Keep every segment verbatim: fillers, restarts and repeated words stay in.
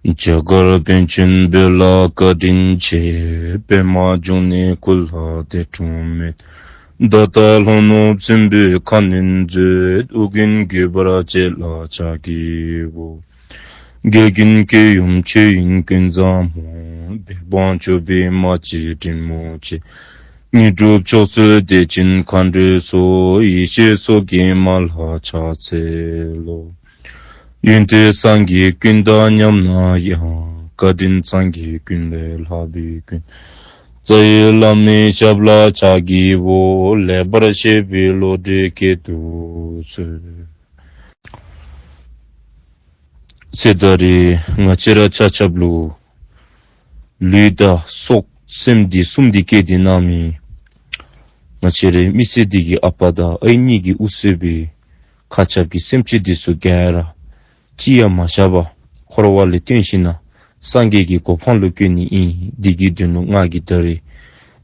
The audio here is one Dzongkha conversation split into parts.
རྒྱ་གར་པཎ་ཆེན་བོད་ལ་བཀའ་དྲིན་ཆེ། པདྨ་འབྱུང་གནས་སྐུ་ལ་འདས་འཁྲུངས་མེད། ད་ལྟ་ལྷོ་ནུབ་སྲིན་པོའི་ཁ་གནོན་མཛད། ཨོ་རྒྱན་གུས་པར་མཇལ་ལ་ཕྱག་བགྱིའོ། རྒྱལ་ཀུན་སྐྱོང་ཡུམ་ཆོས་དབྱིངས་ཀུན་བཟང་མོ། བོད་འབངས་སྐྱོབ་པའི་མ་གཅིག་དྲིན་མོ་ཆེ། དངོས་གྲུབ་མཆོག་སྩོལ་བདེ་ཆེན་མཁའ་འགྲོའི་ཚོགས། ཡེ་ཤེས་མཚོ་རྒྱལ་མ་ལ་ཕྱག་འཚལ་ལོ། ཡོན་ཏན་སངས་རྒྱས་ཀུན་དང་མཉམ་ན་ཡང་། བཀའ་དྲིན་སངས་རྒྱས་ཀུན་ལས་ལྷག་པའི་མགོན། རྩ་བའི་བླ་མའི་ཞབས་ལ་ཕྱག་བགྱིའོ། ལེགས་པར་བཤད་པའི་བློ་གྲོས་བསྐྱེད་དུ་གསོལ། ཚེ་ད་རེས་ང་བཅས་ར་ཆ་ཁྱབ་ལུ་ལུས་དང་སྲོག་སེམས་འདི་གསུམ་འདི་བསྐྱེད་དེ་གནང་མི་ང་བཅས་རའི་མི་ཚེ་འདི་གི་ཨ་པ་དང་ཨའི་གཉིས་ཀྱིས་དབུ་གཙོས་པའི་མཁའ་ཁྱབ་ཀྱི་སེམས་ཅན་འདི་ཚུ་ག་ར་ཅི་ཡང་མ་བཞག་པར་འཁོར་བ་ལས་བཏོན་ཞིནམ་ལས་སངས་རྒྱས་ཀྱི་གོ་འཕང་ལུ་བཀོད་ནི་ཨིན། འདི་གི་དོན་ལུ་ང་གིས་ད་རེས་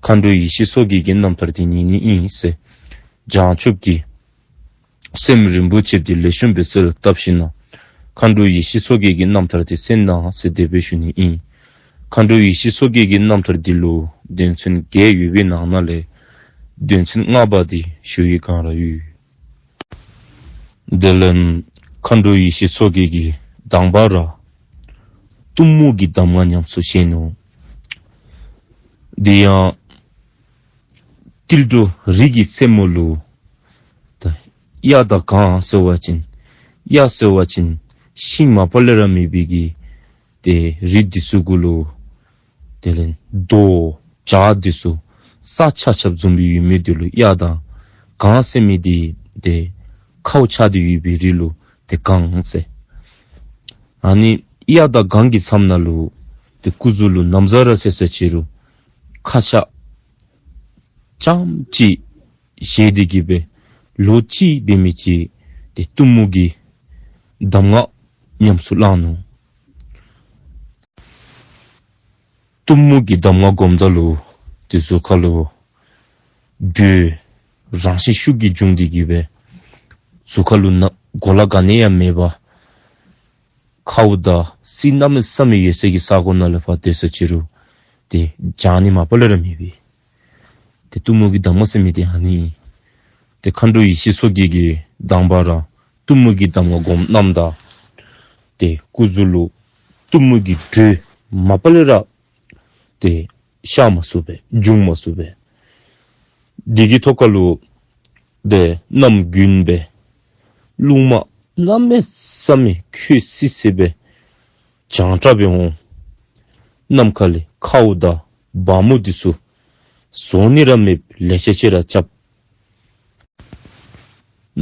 མཁའ་འགྲོ་ཡེ་ཤེས་མཚོ་རྒྱལ་གྱི་རྣམ་ཐར་འདི་ཉན་ནི་ཨིན་ཟེར་བྱང་ཆུབ་ཀྱི་སེམས་རིན་པོ་ཆེ་འདི་ལེགས་ཤོམ་སྦེ་གསལ་བཏབ་ཞིནམ་ལས་མཁའ་འགྲོ་ཡེ་ཤེས་མཚོ་རྒྱལ་གྱི་རྣམ་ཐར་འདི་གསན་གནང་ཟེར་དེ་སྦེ་ཞུ་ནི་ཨིན། མཁའ་འགྲོ་ཡེ་ཤེས་མཚོ་རྒྱལ་གྱི་རྣམ་ཐར་འདི་ལུ་དོན་ཚན་བརྒྱད་ཡོད་པའི་ནང་ན་ལས་དོན་ཚན་ལྔ་པ་འདི་ཞུ་ཡི་ག་ར་ཡོད། དེ་ལས་མཁའ་འགྲོ་ཡེ་ཤེས་མཚོ་རྒྱལ་གྱིས་དང་པ་ར་གཏུམ་མོ་གི་གདམས་ངག་ཉམས་སུ་བཞེས་ནུག། དེ་ཡང་ཏིལ་འབྲུ་རིགས་ཀྱི་རྩེ་མོ་ལུ་ད་གཡའ་དང་གངས་ཟེར་བ་ཅིན་གཡའ་ཟེར་བ་ཅིན་ཤིང་མ་པ་ལས་ར་མེད་པའི་གི་ཏེ་རི་འདི་ཚུ་གུ་ལུ་དེ་ལས་རྡོ་བྱག་འདི་ཚུ་ས་ཆ་ཁྱབ་འཛོམས་སྦེ་ཡོད་མི་འདི་ལུ་གཡའ་དང་། གངས་ཟེར་མི་འདི་ཏེ་ཁཝ་ཆགས་ཏེ་ཡོད་པའི་རི་ལུ་ཏེ་གངས་ཟེར། ཨ་ནི་གཡའ་དང་གངས་ཀྱི་མཚམས་ནང་ལུ་ཏེ་སྐུ་གཟུགས་ལུ་ན་བཟའ་ར་བཟའ་ས་ཅིག་རུང་ཁ་ཆག་རྐྱངམ་ཅིག་བཞེས་ཏེ་གི་སྦེ་ལོ་གཅིག་འབད་མི་ཅིག་ཏེ་གཏུམ་མོ་གི་གདམས་ངག་ཉམས་སུ་བླངས་ནུག། གཏུམ་མོ་གི་གདམས་ངག་སྒོམ་ད་ལུ་ཏེ་གཟུགས་ཁ་ལུ་དྲོད་རང་བཞིན་ཤུགས་ཀྱིས་འབྱུང་སྟེ་གི་སྦེ་གཟུགས་ཁ་ལུ་ན་གོ་ལ་ག་ནི་ཡང་མེད་པར་ཁཝ་དང་རྩི་གནམ་མེད་ས་མེད་ཡོད་ས་གི་ས་གོ་ནང་ལུ་ཕར་སྡོད་ས་ཅིག་རུང་ཏེ་བྱང་ནི་མ་པ་ལས་ར་མེད་པས། ཏེ་གཏུམ་མོ་གི་གདམས་ངག་ཟེར་མི་འདི་ཨ་ནི་ཨིན། ཏེ་མཁའ་འགྲོ་ཡེ་ཤེས་མཚོ་རྒྱལ་གྱིས་དང་པ་ར་གཏུམ་མོ་གི་གདམས་ངག་སྒོམ་གནངམ་ད་ཏེ་སྐུ་གཟུགས་ལུ་གཏུམ་མོ་གི་དྲོད་མ་པ་ལས་ར་ཏེ་ཤར་མ་ཚུགས་པས། འབྱུང་མ་ཚུགས་པས། དེ་གི་ཐོག་ཁ་ལུ་ཏེ་གནམ་དགུན་སྦེ་རླུང་མ་གནམ་མེད་ས་མེད་ཁོད་སི་སི་སྦེ་བྱང་དྲགས་སྦེ་འོང་། གནམ་ཁ་ལས་ཁཝ་དང་བ་མོ་འདི་ཚུ་བཟོ་ནི་ར་མེདཔ་ལེ་ཤ་ཅིག་ར་རྐྱབ།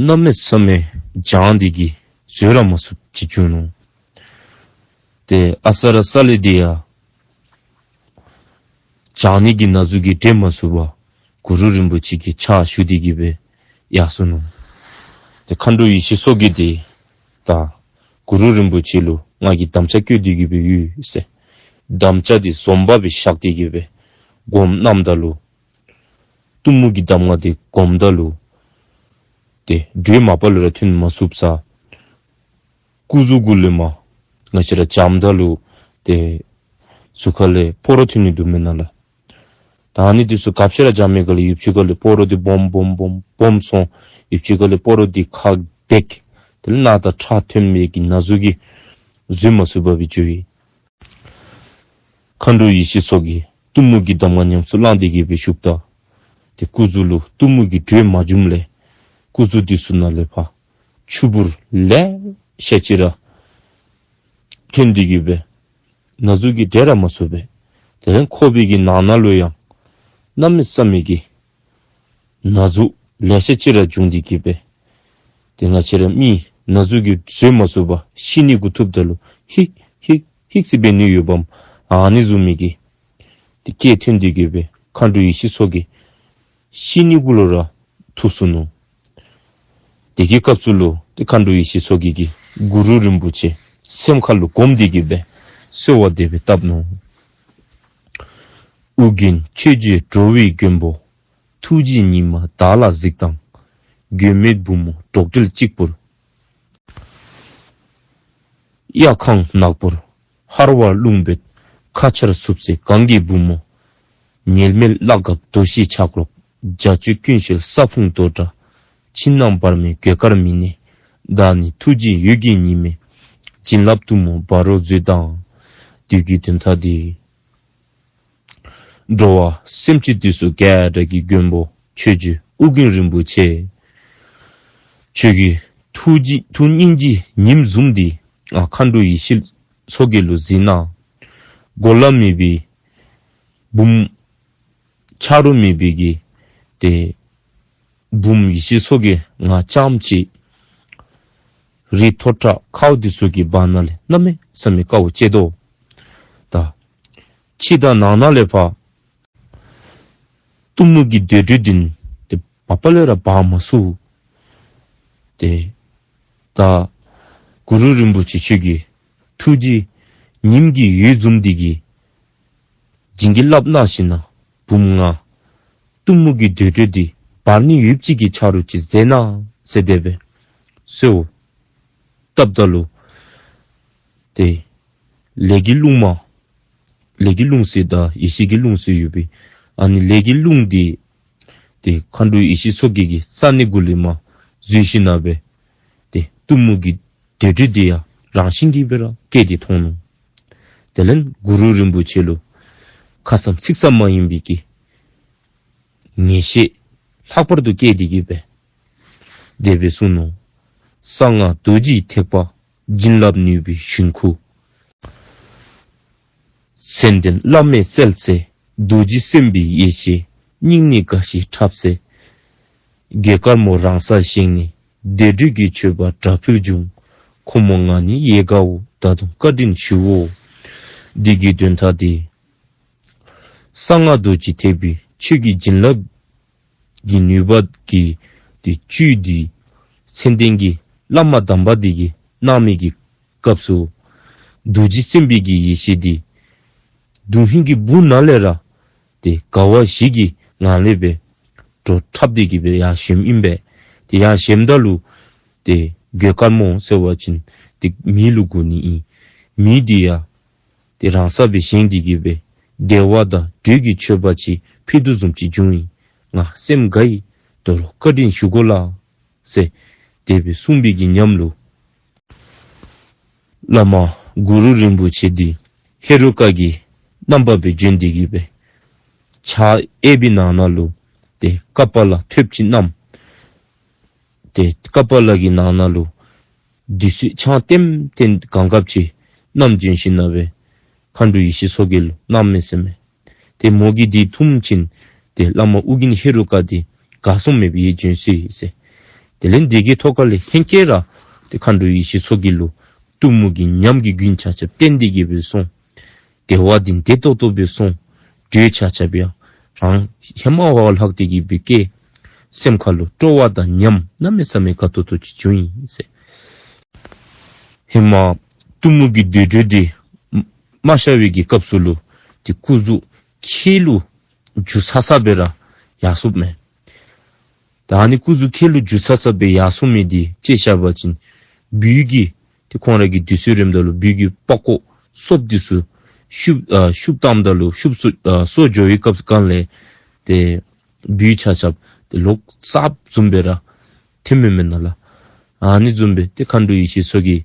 གནམ་མེད་ས་མེད་བྱང་སྟེ་གི་བཟོད་ར་མ་ཚུགསཔ་ཅིག་བྱུང་ནུག། ཏེ་ཨ་ས་ར་ས་ལས་འདི་ཡང་བྱང་ནི་གི་ན་ཟུག་གིས་འདྲེན་མ་ཚུགས་པར་གུ་རུ་རིན་པོ་ཆེ་གི་ཕྱག་ཞུ་སྟེ་གི་སྦེ་ཡར་སོ་ནུག། ཏེ་མཁའ་འགྲོ་ཡེ་ཤེས་མཚོ་རྒྱལ་འདི་ད་གུ་རུ་རིན་པོ་ཆེ་ལུ་ང་གིས་དམ་བཅའ་བཀོད་དེ་གི་སྦེ་ཡོད་ཟེར། དམ་བཅའ་འདི་བཟུམ་སྦེ་བཞག་སྟེ་གི་སྦེ་སྒོམ་གནངམ་ད་ལུ་གཏུམ་མོ་གི་གདམས་ངག་འདི་སྒོམ་ད་ལུ་ཏེ་དྲོད་མ་པ་ལས་ར་ཐོན་མ་ཚུགསཔ་ས་སྐུ་གཟུགས་གུ་ལས་མར་ང་བཅས་ར་འཇམ་ད་ལུ་ཏེ་གཟུགས་ཁ་ལས་སྤོ་རོ་ཐོན་ནི་འདུག་མེན་ན་ལགས། ད་ཨ་ནི་འདི་ཚུ་ག་ཅི་ར་འཇམ་མི་ག་ལས་ཡུདཔ་ཅིག་ཁ་ལས་སྤོ་རོ་འདི་སྦོམ་སྦོམ་སྦོམ་སྦོམ་སོང་། ཡུདཔ་ཅིག་ཁ་ལས་སྤོ་རོ་འདི་ཁ་འབག། དེ་ལས་རྣག་དང་ཁྲག་ཐོན་མི་གི་ན་ཟུག་གིས་བཟོད་མ་ཚུགས་པར་སྦེ་འགྱོ་ཡི། མཁའ་འགྲོ་ཡེ་ཤེས་མཚོ་རྒྱལ་གཏུམ་མོ་གི་གདམས་ངག་ཉམས་སུ་བླངས་ཏེ་གི་སྦེ་བཞུགསཔ་ད་ཏེ་སྐུ་གཟུགས་ལུ་གཏུམ་མོ་གི་དྲོད་མ་འབྱུངམ་ལས་སྐུ་གཟུགས་འདི་ཚུ་ནང་ལས་ཕར་ཆུ་བུར་ལེ་ཤ་ཅིག་ར་ཐོན་ཏེ་གི་སྦེ་ན་ཟུག་གིས་འབྲལ་ར་མ་ཚུགས་པས། དེ་ལས་ཁོག་པའི་གི་ནང་ན་ལུ་ཡང་གནམ་མེད་ས་མེད་ཀྱི་ན་ཟུག་ལེ་ཤ་ཅིག་ར་བྱུང་སྟེ་གི་སྦེ་ཏེ་ང་བཅས་ར་མི་ན་ཟུག་གིས་བཟོད་མ་ཚུགས་པར་ཤི་ནི་གུ་ཐུགཔ་ད་ལུ་ཧིག་ཧིག་ཧིག་ཟེར་འབད་ནི་ཡོདཔ་མས། ཨ་ནི་བཟུམ་མའི་གི་ཏེ་སྐད་ཐོན་ཏེ་གི་སྦེ་མཁའ་འགྲོ་ཡེ་ཤེས་མཚོ་རྒྱལ་ཤི་ནི་གུ་ལུ་ར་ཐུག་སོ་ནུག། དེ་གི་སྐབས་སུ་ལུ་ཏེ་མཁའ་འགྲོ་ཡེ་ཤེས་མཚོ་རྒྱལ་གྱིས་གུ་རུ་རིན་པོ་ཆེ་སེམས་ཁ་ལུ་བསྒོམས་ཏེ་གི་སྦེ་གསོལ་བ་དེ་སྦེ་བཏབ་ནུག། ཨོ་རྒྱན་ཆོས་རྗེ་འགྲོ་བའི་མགོན་པོ། ཐུགས་རྗེས་ཉི་མ་བདག་ལ་གཟིགས་དང་། མགོན་མེད་བུ་མོ་འགྲོགས་བྲལ་གཅིག་པུར། གཡའ་ཁང་ནག་པོར་ ཐར་བར་རླུང་འབོད་ཁ་ཆར་འཚུབས་སའི་གངས་ཀྱི་བུ་མོ། ཉེར་མེད་གླགས་འགབ་རྡོ་ཞིག་ཆག་ལོག། རྒྱ་ཅོད་ཀུན་ཤེལ་ས་ཕུང་རྡོ་འདྲ། ཕྱི་ནང་བར་མའི་གོས་དཀར་མི་ནས། བདག་ནི་ཐུགས་རྗེའི་འོད་ཀྱིས་ཉི་མའི། བྱིན་རླབས་གཏུམ་མོ་འབར་རོ་མཛོད་དང་། བདུད་ཀྱི་དོན་དག་འདི། འགྲོ་བ་སེམས་ཅན་འདི་ཚུ་ག་ར་གི་མགོན་པོ་ཆོས་རྗེ་ཨོ་རྒྱན་རིན་པོ་ཆེ། ཁྱོད་ཀྱི་ཐུགས་རྗེ་ཐུགས་སྙིང་རྗེ་ཉིམ་བཟུམ་འདི་ཨ་མཁའ་འགྲོ་ཡེ་ཤེས་མཚོ་རྒྱལ་ལུ་གཟིགས་ན། གོ་ལ་མེད་པའི་བུམོ་ཆ་རོགས་མེད་པའི་གི་ཏེ་བུམོ་ཡེ་ཤེས་མཚོ་རྒྱལ་ང་རྐྱངམ་གཅིག་རི་མཐོ་དྲགས་ཁཝ་འདི་ཚུ་གི་བར་ན་ལས་གནམ་མེད་ས་མེད་དཀའཝ་སྤྱད་དོ། ད་ཕྱི་དང་ནང་ན་ལས་ཕར་གཏུམ་མོ་གི་འདོད་འདོད་འདི་ཏེ་འབག་པ་ལས་ར་འབག་མ་ཚུགས། ཏེ་ད་གུ་རུ་རིན་པོ་ཆེ་ཁྱོད་ཀྱི་ཐུགས་རྗེ་ཉིམ་གྱི་འོད་བཟུམ་འདི་གིས་བྱིན་གྱིས་བརླབས་གནང་ཞིནམ་ལས་བུམོ་ང་གཏུམ་མོ་གི་འདོད་འདོད་འདི་འབག་ནི་ཡོདཔ་ཅིག་གི་ཆ་རོགས་ཅིག་མཛད་གནང་ཟེར་དེ་སྦེ་གསོལཝ་བཏབ་ད་ལུ་ཏེ་ལས་ཀྱི་རླུང་མ་ལས་ཀྱི་རླུང་ཟེར་དང་ཡེ་ཤེས་ཀྱི་རླུང་ཟེར་ཡོད་པས། ཨ་ནི་ལས་ཀྱི་རླུང་འདི་ཏེ་མཁའ་འགྲོ་ཡེ་ཤེས་མཚོ་རྒྱལ་གྱི་རྩ་ནི་གུ་ལས་མར་འཛུལ་ཞིནམ་ལས་ཏེ་གཏུམ་མོ་གི་འདོད་འདོད་འདི་ཡང་རང་བཞིན་གྱིས་སྦེ་ར་སྐྱེས་ཏེ་འཐོན་ནུག། དེ་ལས་གུ་རུ་རིན་པོ་ཆེ་ལུ་ཁ་ཙམ་ཚིག་ཙམ་མ་ཡིན་པའི་གི་ངེས་ཤེས་ལྷག་པར་དུ་སྐྱེས་ཏེ་གི་སྦེ་དེ་སྦེ་གསུངས་ནུག། གསང་སྔགས་རྡོ་རྗེའི་ཐེག་པ་བྱིན་རླབས་ནུས་པའི་ཞིང་ཁུ། མཚན་ལྡན་བླ་མའི་རྩལ་རྩེ་རྡོ་རྗེ་སེམས་དཔའི་ཡེ་ཤེས་སྙིང་ནི་དགའ་ཞིང་འཁྲབ་སའི། གོས་དཀར་མོ་རང་སར་བཞེངས་ནས་བདེ་དྲོད་ཀྱི་མཆོད་པ་དྲག་ཕུལ་བྱུང་། ཁོ་མོ་ང་ནི་ཡལ་གའོ་ད་དུང་བཀའ་དྲིན་ཞུའོ། འདི་གི་དོན་དག་འདི་གསང་སྔགས་རྡོ་རྗེ་ཐེག་པའི་ཆོས་ཀྱི་བྱིན་རླབས་ཀྱི་ནུས་པ་གིས་ཏེ་བཅུད་འདི་མཚན་ལྡན་གྱི་བླ་མ་དམ་པ་འདི་གིས་གནང་མི་གི་སྐབས་སུ་རྡོ་རྗེ་སེམས་དཔའི་གི་ཡེ་ཤེས་འདི་དོན་ཧིང་གི་སྦུག་ན་ལས་ར་ཏེ་དགའ་བ་བཞི་གི་ངང་ལས་སྦེ་བྲོ་འཁྲབ་སྟེ་གི་སྦེ་ཡར་བཞེངམ་ཨིན་པས། ཏེ་ཡར་བཞེངམ་ད་ལུ་ཏེ་གོས་དཀར་མོ་ཟེར་བ་ཅིན་ཏེ་མེ་ལུ་གོ་ནི་ཨིན། མེ་འདི་ཡང་ཏེ་རང་སར་སྦེ་བཞེངས་ཏེ་གི་སྦེ་བདེ་བ་དང་དྲོད་ཀྱི་མཆོད་པ་ཅིག་ཕུལ་དོ་བཟུམ་ཅིག་བྱུང་ཡི། ང་སེམས་དགའ་ཡི། དོ་རུང་བཀའ་དྲིན་ཞུ་དགོ་ལགས་ཟེར་དེ་སྦེ་གསུངས་པའི་གི་ཉམས་ལུ་བླ་མ་གུ་རུ་རིན་པོ་ཆེ་འདི་ཧེ་རུ་ཀ་གི་རྣམ་པ་སྦེ་བྱོན་ཏེ་གི་སྦེ་ཕྱག་གཡས་པའི་ནང་ན་ལུ་ཏེ་ཀ་པཱ་ལ་ཐོདཔ་ཅིག་བསྣམས། ཏེ་ཀ་པཱ་ལ་གི་ནང་ན་ལུ་བདུད་རྩི་ཆང་ལྟེམ་ལྟེམ་གང་གབ་ཅིག་བསྣམས་བྱོན་ཞིནམ་ལས་མཁའ་འགྲོ་ཡེ་ཤེས་མཚོ་རྒྱལ་ལུ་གནངམ་མས་ཟེར་མས། ཏེ་མོ་གིས་འདི་འཐུངམ་ཅིག་ཏེ་བླ་མ་ཨོ་རྒྱན་ཧེ་རུ་ཀ་འདི་ག་སོང་མེདཔ་སྦེ་ཡལ་བྱོན་སོ་ཡི་ཟེར། དེ་ལས་འདི་གི་ཐོག་ཁ་ལས་ཧེང་སྐལ་ར་ཏེ་མཁའ་འགྲོ་ཡེ་ཤེས་མཚོ་རྒྱལ་ལུ་གཏུམ་མོ་གི་ཉམས་ཀྱི་རྒྱུན་ཆ་ཁྱབ་བསྟན་ཏེ་གི་སྦེ་སོང་། བདེ་བ་འདི་བདེ་ཏོག་ཏོ་སྦེ་སོང་། དྲོད་ཆ་ཁྱབ་ཡང་རང་ཧེ་མ་བ་ལྷག་སྟེ་གི་སྦེ་སྐྱེས། སེམས་ཁ་ལུ་སྤྲོ་བ་དང་ཉམས་གནམ་མེད་ས་མེད་དགའ་ཏོག་ཏོ་ཅིག་བྱུང་ཡི་ཟེར། ཧེ་མ་གཏུམ་མོ་གི་འདོད་འདོད་འདི་མ་ཤར་བའི་གི་སྐབས་སུ་ལུ་ཏེ་སྐུ་གཟུགས་ཁྱེགས་ལུ་འགྱུར་ཚ་ཚ་སྦེ་ར་ཡར་སོངམ་མས། ད་ཨ་ནི་སྐུ་གཟུགས་ཁྱེགས་ལུ་འགྱུར་ཚ་ཚ་སྦེ་ཡར་སོང་མི་འདི་དཔྱེ་བཞག་པ་ཅིན་སྦུལ་གྱིས་ཏེ་ཁོང་ར་གི་དུས་ཚོད་རནམ་ད་ལུ་སྦུལ་གྱིས་པགས་ཀོ་སོབ་འདི་ཚུ་ཤུབ་ཨ་ཤུབ་བཏངམ་ད་ལུ་ཤུབ་སོ་ཨ་སོ་འགྱོ་བའི་སྐབས་སུ་གང་ལས་ཏེ་སྦུལ་ཆ་ཁྱབ་ཏེ་ལོག་ཙབ་བཟུམ་སྦེ་ར་ཐོནམ་མས་མེན་ན་ལགས། ཨ་ནི་བཟུམ་སྦེ་ཏེ་མཁའ་འགྲོ་ཡེ་ཤེས་མཚོ་རྒྱལ་